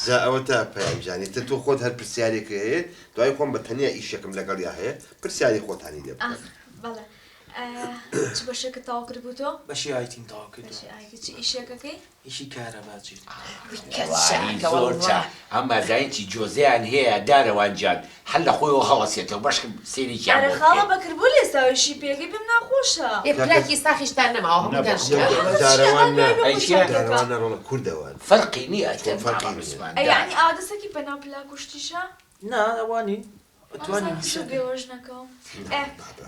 جا ئەوەتا پەیام گیان ئیتر تۆ خۆت هەر پرسیارێکت هەیە دوای خۆم بە تەنیا ئیشێکم لەگەڵیا هەیە پرسیاری خۆتانی لێ بکەن. ئاخ بەڵێ چ بەشێکت تەواو کردبوو تۆ؟ بەشی ئایتیم تەواو کردووە. بەشی ئایتی چ ئیشێک ئەکەی؟ ئیشی کارەباچی. وەڵاهی زۆر چا ئەم ئەزانی چی جۆزەیان هەیە دارەوان جان هەر لە خۆیەوە هەڵەسێتەوە بەشکم سەیرێکیان ئەرێ بۆ خاڵە بکەین. بەکر بۆ لێستا ئیشی پێکەی پێم ناخۆشە. ئێ پلاکی ساخیشتان نەماوە هەمووتان شکاوە. دارەوان نا ئەی چیە؟ دارەوان نا ڕۆڵە کوردەوان. فەرقی نیە ئەتر فەرقی مامە نیە. عوسمان ئەی دار. یەعنی ئاوا دەسەکی پەنا پلاک و شتیشە؟ نا ئەوانین ئەتوانین مامۆستا ئیشەکە. بێوەژنەکەم ئێ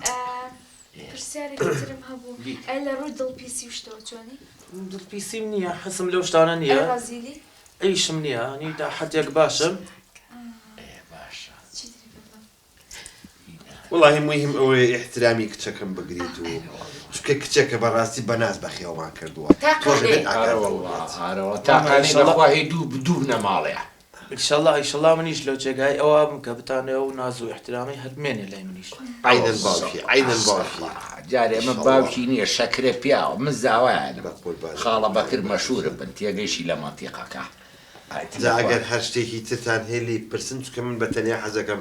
ئێ پرسیارێکی ترم هەبوو ئەی لە ڕووی دڵپیسی و شتەوە چۆنی؟ دڵپیسیم نییە حەزم لەو شتانە ئەی نییە ڕەزیلی؟ ئەویشم نییە ینی تا حەدێک باشم. ئێ باشە. چی تری پێ بڵێم؟ وەڵاهی موهیم ئەوەیە ئیحترامی کچەکەم بگریت و چونکە کچێکە بەڕاستی بەناز بەخێومان کردووە تۆش تاقانەیە. ئەبێت ئاگات لەوە ئارەوەڵا بێت. ئارەوەڵا مامە تاقانەی ئیشەڵا بەخوا هەی دوو دوو بنەماڵەیە. ئیشەڵا ئیشەڵا منیش لەو جێگای ئەوا بم کە بتانەوێ ئەو ناز و ئیحترامەی هەر بمێنێ لای منیش. عەینەن باوکی عەینەن باوکی. ئیشەڵا جارێ ئەمە ئیشەڵا. باوکی نییە شەکرە پیاوە من زاوایانم بەقوربانت خاڵە بم بەکر عەینەن مەشهورە باوکی. بن تێگەیشی لە مەنتیقەکە ئایتر جا لەخوا. ئەگەر هەر شتێکی ترتان هەیە لێی بپرسن چونکە من بە تەنیا حەزەکەم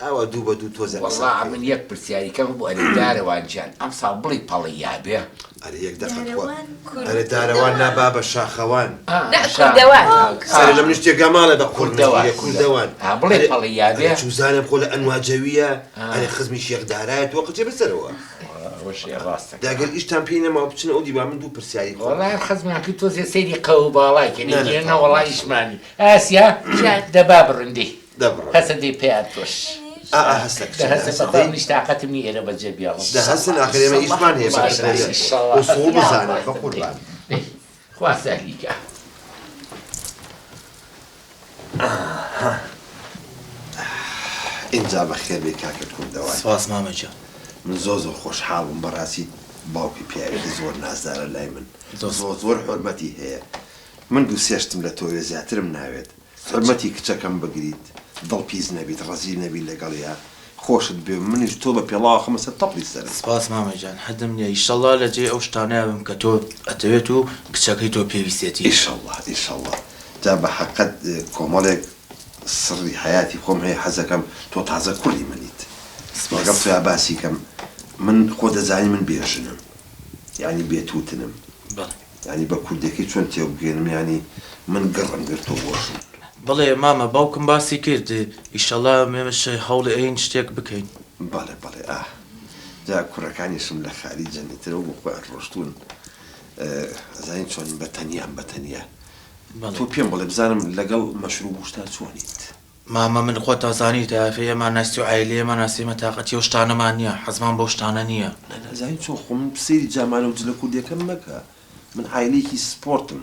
ئاوا دوو بە دوو تۆزێ قسە وەڵا بکەین. ئەمن یەک پرسیاری کەم بوو ئەرێ دارەوان گیان ئەمساڵ بڵی پەڵی یابێ؟ ئەرێ یەک دەقە تخوا دارەوان ئەرێ کوردەوان. دارەوان نا بابە شاخەوان. ئا نا شا کوردەوان. ئا سەرێ لە منیش تێگا ماڵێ بە قوڕ کوردەوان نەگیرێ کوردەوان. ئا بڵێ ئەرێ پەڵی یابێ؟ ئەرێ چوزانم خۆ لە ئەنوا جەوییە ئا ئەرێ خزمی شێخ دارایە تۆ قچێ بەسەرەوە. ئەوەشی ڕاستەکا. دە گەر ئیشتان پێی نەماوە بچنە ئەو دیوا من دوو پرسیاری خۆم وەڵا هەیە. خزمان کرد تۆزێ سەیری قەو باڵای کەنی نا نا گیرە تەواو وەڵا ماشەڵا. ئیشمانی ئاسیا گیان. دە با بڕن دەی دە بڕۆن. هەسە دەی پێیان تۆش. منیش. ئا ئا هەستە دە کچە دە هەسە هەستە بەخوا دەی. منیش تاقەتم نییە ئێرە بەجێ بێڵم. دە هەستن ئاخر ئێمە ئیشەڵا ئیشمان هەیە بە ئیشەڵا دەبێ ئیشەڵا ئوسوڵ یا بزانن ڕەب. بە قوربان. دەی خوا سەهلی کا. ئاها ئینجا بەخێر بێی کاکە کوردەوار. سپاس مامە گیان. من زۆر زۆر خۆشحاڵ بووم بەڕاستی باوکی پیاوێکی زۆر نازدارە لای من زۆر زۆر سپاس. زۆر حورمەتی هەیە من دوو سێ شتم لە تۆوێ زیاترم ناوێت حورمەتی کچەکەم بگریت دڵ پیس نەبیت ڕەزیل نەبیت لەگەڵیا خۆشت بوێ منیش تۆ بە پێڵاو ئەخەمە سەر تەپڵی سەرت. سپاس مامە گیان حەدم نیە ئیشەڵا لە جێی ئەو شتانەیا بم کە تۆ ئەتەوێت و کچەکەی تۆ پێویستیەتی. ئیشەڵا ئیشەڵا جا بە حەقت کۆمەڵێک سڕی حەیاتی خۆم هەیە حەزەکەم تۆ تازە کوڕی منیت سپاس. لەگەڵ تۆیا باسی کەم من خۆ دەزانی من بێ ژنم یانی بێ تووتنم بەڵێ. یانی بە کوردیەکەی چۆن تێوبگەیەنم یانی من گڕم گرتووە بۆ ژن. بەڵێ مامە باوکم باسی کرد ئیشەڵا ئێمەش هەوڵی ئەیین شتێک بکەین. بەڵێ بەڵێ ئاه جا کوڕەکانیشم لە خاریجن ئیتر ئەو بۆ خۆیان ڕۆشتوون ئەزانی چۆنم بە تەنیام بە تەنیا بەڵێ. تۆ پێم بڵێ بزانم لەگەڵ مەشروب و شتا چۆنیت؟ مامە من خۆت ئەزانی تایەفەی ئێمە ناسی و عایلەی ئێمە ناسی ئێمە تاقەتی ئەو شتانەمان نیە حەزمان بەو شتانە نیە. نا نا ئەزانی چۆن خۆ من سەیری جامانە و جلە کوردیەکەم مەکە من عایلەیەکی سپۆرتم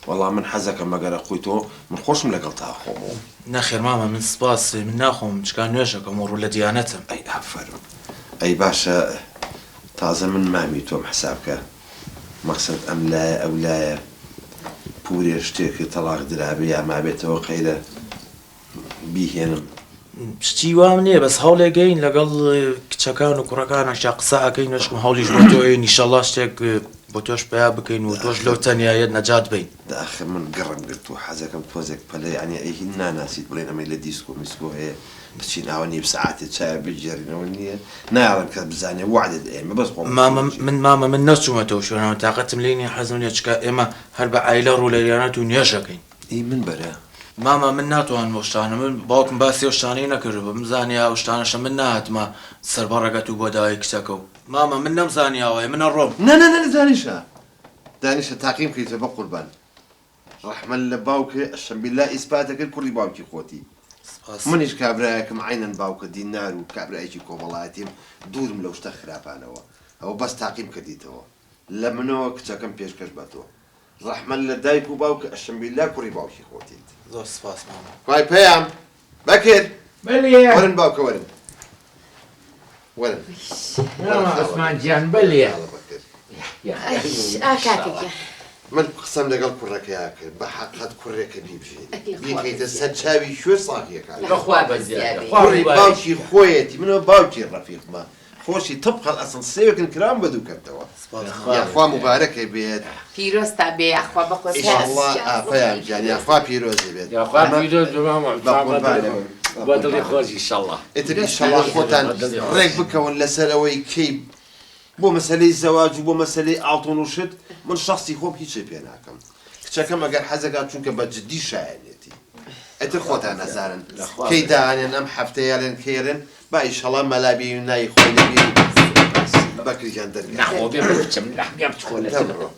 وەڵا من حەزەکەم مەگەر ئەخۆی تۆ من خۆشم لەگەڵتا ئەخۆمەوە. نەخێر مامە من سپاس من ناخۆم چکا نوێژەکەم و ڕوو لە دیانەتم. ئەی ئافەرم ئەی باشە تازە من مامی تۆم حساب کە مەقسەد ئەم لایە ئەو لایە پورێ شتێک تەڵاق درابێ یا مابێتەوە قەیرە بیهێنم. شتی وام نییە بەس هەوڵێک ئەین لەگەڵ کچەکان و کوڕەکانەشا قسە ئەکەین بەشکم هەوڵیش بۆ تۆ ئەین ئیشەڵا شتێک بۆ تۆش پەیا بکەین و تۆش لەو دە ئاخر تەنیایەت نەجات بەین. دە ئاخر من گڕم گرتووە حەزەکەم تۆزێک پەلە یەعنی ئەی هین ناناسیت بڵێن ئەمەی لە دیسکۆ میسکۆ هەیە بچین ئاوا نیو سەعاتێ چایە بگێڕینەوە نییە نایەڵم کەس بزانێ وەعدت ئەیەمە بەس خۆم مامە بچین. من مامە من نەچوومەتەوە شوێنەوە تاقەتم لێی نییە حەزم لێیە چونکە ئێمە هەر بە عایلە ڕوو لە ئێرانەت و نوێژ ئەکەین. ئی من بەرە. مامە من ناتوانم ئەو شتانە من باوکم باسی ئەو شتانەی نەکردبوو بمزانیا ئەو شتانەشە من نەهاتمە سەر بەڕەگەت و بۆ داوای کچەکە و. مامە من نەمزانی ئاوایە من ئەڕۆم. نا نا نا دانیشە دانیشە تاقیم کەیتەوە بەقوربان ڕەحمەت لە باوکێ ئەشەمبیلا ئیسپاتە کرد کوڕی باوکی خۆتی سپاس. منیش کابرایەکم عەینەن باوکە دینار و کابرایەکی کۆمەڵایەتیم دوورم لەو شتە خراپانەوە ئەوە بەس تاقیم کردیتەوە لە منەوە کچەکەم پێشکەش بە تۆ ڕەحمەت لە دایک و باوکە ئەشەمبیلا کوڕی باوکی خۆتیت. زۆر سپاس مامە. خوای پەیام بەکر بەلێ. وەرن باوکە وەرن وەرن وەرن مامە خاڵە عوسمان گیان بەلێ. خاڵە بەکر. یاخوا ئا کاکە گیان. من قسەم لەگەڵ کوڕەکەیا کرد بە حەقت کوڕێکە بیبژێری لە خوا بیخەیتە بەزیاد سەر بێ. چاوی کوێ ساغیەکات. لە بەخوا خوا بەزیاد بەزیاد بێ بێ. خوا کوڕی مبارەکی باوکی کا. خۆیەتی منەوە باوکی ڕەفیقمە. خۆشی طبق الأصل سێوێکن کراوم بە دوو کەرتەوە. یاخوا موبارەکە بێت. پیرۆزتان بێ یاخوا بە خۆشحاڵی. ئیشەڵڵا ئافەیان گیان یاخوا پیرۆزی بێت. یاخوا پیرۆز بێ مامە بە قوربانە بم. بە دڵی خۆش ئیشەڵڵا. ئیتر ئیشەڵڵا خۆتان ڕێک بکەون لەسەر ئەوەی کەی بۆ مەسەلەی زەواج و بۆ مەسەلەی ئاڵتون و شت من شەخسی خۆم هیچێ پێ ناکەم کچەکەم ئەگەر حەزەکات چونکە بە جدی شایەنێتی ئیتر خۆتان ئەزانن کەی دانێن ئەم هەفتەیە ئەلێن کەی ئەلێن با ئیشەڵا مەلا بی و ناوی خۆی لەبیر بەکر گیان دەرگا نەخۆ بێ من بچم نەخ بچکۆلەتر دەبڕۆ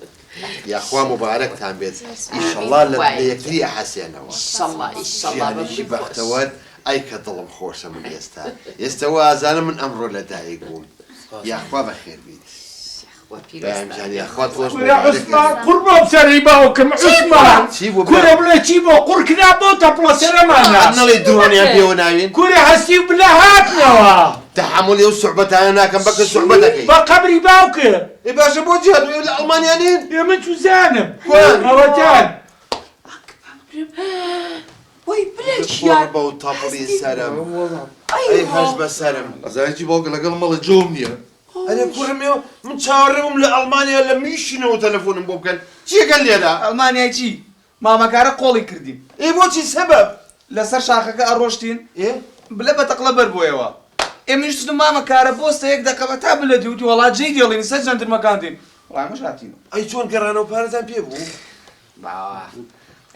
یاخوا موبارەکتان بێت ئیشەڵا لە یەکتری ئەحەسێنەوە ئیشەڵا ئیشەڵا بە ژیانێکی دڵی خۆش. بەختەوەر ئەی کە دڵم خۆشە من ئێستا ئێستا وازانم من ئەمڕۆ لە دایک بووم یاخوا بەخێر بیت یاخوا بەیان پیرۆزتان گیان بێ. یاخوا تۆش کورە موبارەک عوسمان بێت. قوربان سەری باوکم عوسمان چی بوو کورە برا؟ بڵێ چی بۆ قوڕ کرا بۆ تەپڵە سەرەمانە ئەم نەڵێی درۆنیان پێوە ناوین کورە هەستی و بلە هاتنەوە تەحەمولی ئەو سوعبەتانە ناکەم بەکە سوعبەتەکەی بە قەبری باوکم. ئێ باشە بۆ چی هاتوون ئێوە لە ئەڵمانیا نین؟ ئێ من چوزانم کوان؟ ئەوەتان. وەی بلە گیان قوڕ بەو تەپڵی سەرم ئەی هەش بەسەرم. ئەزانی چی باوکە لەگەڵ مەڵێ جۆم نییە. ئەرێ کوڕم ئێوە من چاوەڕێ بووم لە ئەڵمانیا لە میشینەوە تەلەفۆنم بۆ بکەن چیەکەن لێرە؟ ئەڵمانیای چی؟ مامەکارە قۆڵی کردین. ئێ بۆچی سەبەب؟ لەسەر شاخەکە ئەڕۆشتین ئێ؟ بلە بە تەقلە بەر بۆیەوە. ئێ منیش وتم مامە کارە بۆستە یەک دەقە بە تا بلە دی وتی وەڵا جێی دێڵین سەر جەندرمەکان دێن. وەڵا ئێمەش هاتینەوە. ئەی چۆن گەڕانەوە پارەتان پێ بوو؟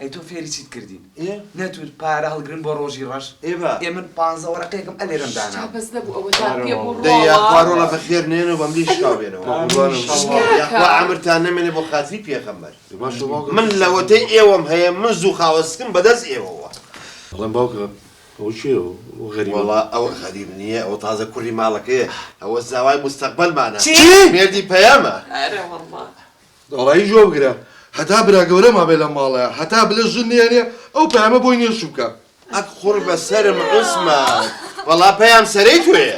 ئەی تۆ فێری چیت کردین؟ ئێ؟ نەتوت پارە هەڵگرن بۆ ڕۆژی ڕەش؟ ئێ با. ئێ من پانزە وەرەقەیەکم ئەلێرەم شتا دانا. بەس نەبوو ئەوەتا پێ بوو دەی یاخوا ڕۆڵە. ڕۆڵە بەخێر نێنەوە بەملی شکاو بێنەوە. یاخوا عەمرتان نەمێنێ بۆ خاتری پێغەمبەر. باشە باوکە. من لەوەتەی ئێوەم هەیە من زوو خاوەسکم بەدەست ئێوەوە. بەڵێم باوکە ئەوە کێیە ئەوە غەریبە؟ وەڵا ئەوە غەریب نییە ئەوە تازە کوڕی ماڵەکەیە ئەوە زاوای موستەقبەلمانە. چی؟ مێردی پەیامە. ئەرە وەڵڵا. وەڵایی جواب بگرە هەتا برا گەورە مابێ لەم ماڵەیا هەتا بلە ژن نێنێ ئەو پەیامە بۆی نیە شوو بکا. ئەک قوڕ بەسەرم عوسمان وەڵا پەیام سەرەی تۆیە.